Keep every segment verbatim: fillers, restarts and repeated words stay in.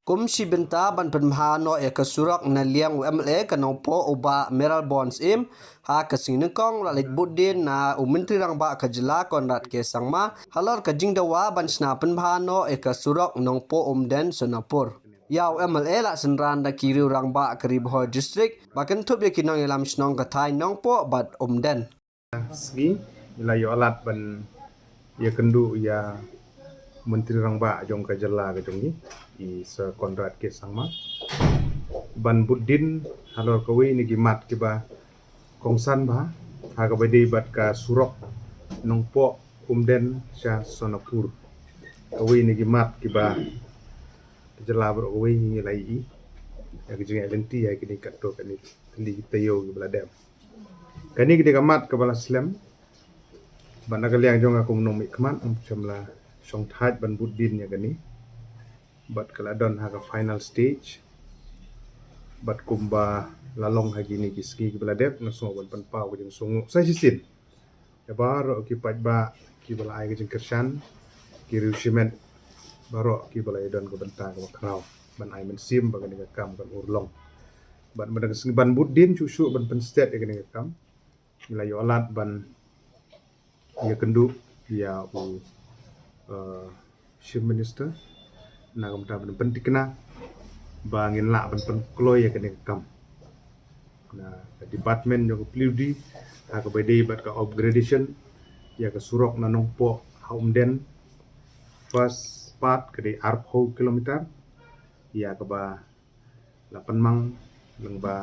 Kum shi bynta ban pynbha noh ïa ka surok na liang u M L A ka Nongpoh u Bah Mayral Born Syiem, ha ka sngi nyngkong la leit bud dien na u Myntri Rangbah ka jylla Conrad K Sangma halor ka jingdawa ban shna pynbha noh ïa ka surok Nongpoh Umden Sonapur. Ïa u M L A la synran da ki riew rangbah ka Ri Bhoi District ba kynthup ïa ki nongïalam shnong ka thaiñ Nongpoh bad Umden. Sngi ngi la ïoh lad ban ïakynduh ïa Myntri Rangbah jong ka jylla ka jong ngi, i Sir Conrad K Sangma, ban bud dien halor kawei na ki mat kiba kongsan bha ha kaba dei bad ka surok Nongpoh Umden sha Sonapur. Kawei na ki mat kiba ka jylla baroh kawei ngi la ïohi ïa ka jingïaid lynti ïa kine katto katne tylli ki taïew kiba la dep. Kane ka dei ka mat kaba la slem. Bad na ka liang jong nga kum u nongmihkhmat, ngam shym la shongthait ban bud dien ïa kane. Bad ka la don ha ka final stage. Bad kumba la long ha kine ki sngi kiba la dep, nga sngew ban pynpaw ka jingsngewnguh sa shisien ïa baroh ki paidbah kiba la ai ka jingkyrshan, ki riew shimet baroh kiba la ïadon ka bynta kaba khraw ban ai mynsiem ba kane ka kam kan urlong. Bad mynta ka sngi ban bud dien shuh shuh ban pynstet ïa kane ka kam, ngi la ïoh lad ban ïakynduh ïa u, eh, Chief Minister na ka bynta ban pynthikna ba ngin lah ban pynkloi ïa kane ka kam. Na ka department jong ka P W D ha kaba dei bad ka upgradation ïa ka surok na Nongpoh ha Umden, first part ka dei arphew kilometer, ïa kaba la pynmang lyngba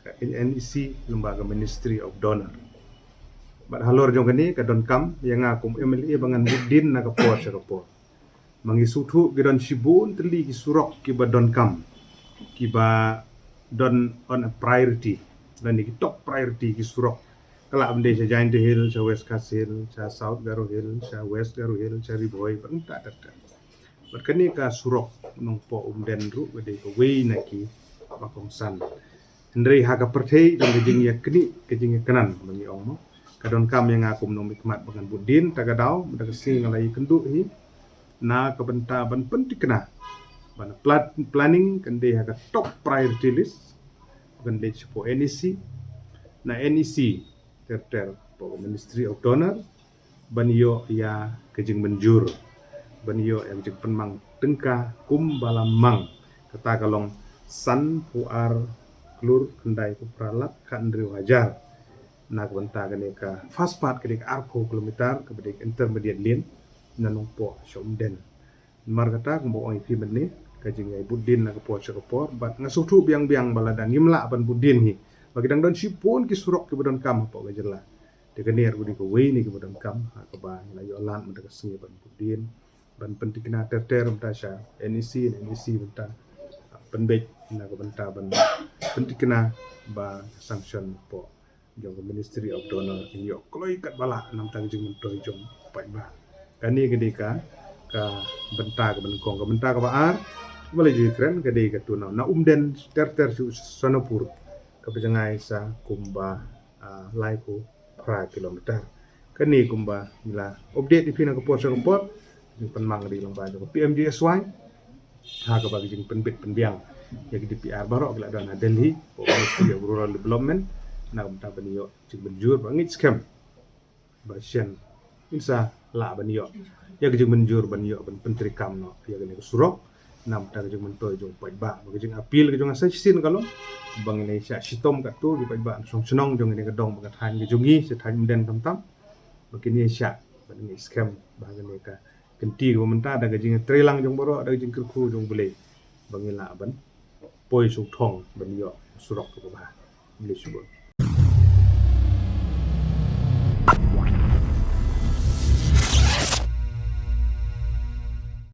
ka N E C lyngba ka Ministry of DoNER. Bad halor jong kane ka donkam ïa nga kum M L A ba ngan bud dien na ka por sha ka por. Ma ngi sngewthuh ki don shibun tylli ki surok kiba donkam, kiba don on a priority, lane ki top priority ki surok. Ka lah ban dei sha Jaintia Hills, sha West Khasi Hills, sha South Garo Hills, sha West Garo Hills, sha Ri Bhoi, bad kumta ter ter. Bad kane ka surok Nongpoh Umden ruh ka dei kawei na kiba kongsan. Hynrei ha ka pyrthei don ka jingïaknieh, ka jingïakynad ba ngi ong mo. Ka donkam ïa nga kum u nongmihkhmat ba ngan bud dien, ta ka daw mynta ka sngi nga la ïakynduh hi na ka bynta ban pynthikna, ban pla-, planning kan dei ha ka top priority list, kan dei shapoh N E C, na N E C ter ter hapoh Ministry of DoNER, ban ïoh ïa ka jingmynjur, ban ïoh ïa ka jingpynmang tyngka kumba la mang, kata ka long sanphew ar klur khyndai phew phra lak khathynriew hajar. Na ka bynta kane ka first part ka dei ka arphew kilometer kaba dei ka intermediate lane na Nongpoh sha Umden. Namar kata kumba ong ïa phi mynne, ka jingïabud dien na ka por sha ka por, bad nga sngewthuh biang biang ba lada ngim lah ban bud dien hi, ba ki dang don shibun ki surok kiba donkam hapoh ka jylla. Te kane ruh ka dei kawei na kiba donkam ha kaba ngi la ïoh lad mynta ka sngi ban bud dien, ban pynthikna ter ter mynta sha N E C, N E C mynta pynbeit na ka bynta ban pynthikna ba ka sanction hapoh jong ka Ministry of DoNER kin ïoh kloi katba lah na ka bynta ka jingmyntoi jong u paidbah. Kane ka dei ka, ka bynta kaba nyngkong. Ka bynta kaba ar ba la ju kren ka dei katu na, na Umden ter ter sha Sonapur, kaba jngai sa kumba, ah, laiphew phra kilometer. Kane kumba ngi la update ïa phi na ka por sha ka por. Jingpynmang ka dei lyngba jong ka P M G S Y ha kaba ka jingpynbit pynbiang ïa ka D P R baroh ka la don ha Delhi, Ministry of Rural Development, na ka bynta ban ïoh jingmynjur ba ngeit skhem ba shen ngin sa lah ban ïoh ïa ka jingmynjur ban ïoh ban pyntreikam noh ïa kane ka surok na ka bynta ka jingmyntoi jong u paidbah. Ba ka jingappeal ka jong nga sa shisien ka long ba ngin ïa shah shitom katto ki paidbah shong shnong jong kane ka dong bad ka thaiñ ka jong ngi, sha thaiñ Umden tam tam, ba kin ïa shah ban ngeit skhem ba kane ka kynti kaba mynta da ka jingtreilang jong baroh, da ka jingkyrkhu jong U Blei, ba ngin lah ban poi sha u thong ban ïoh surok kaba bha. Khublei shibun.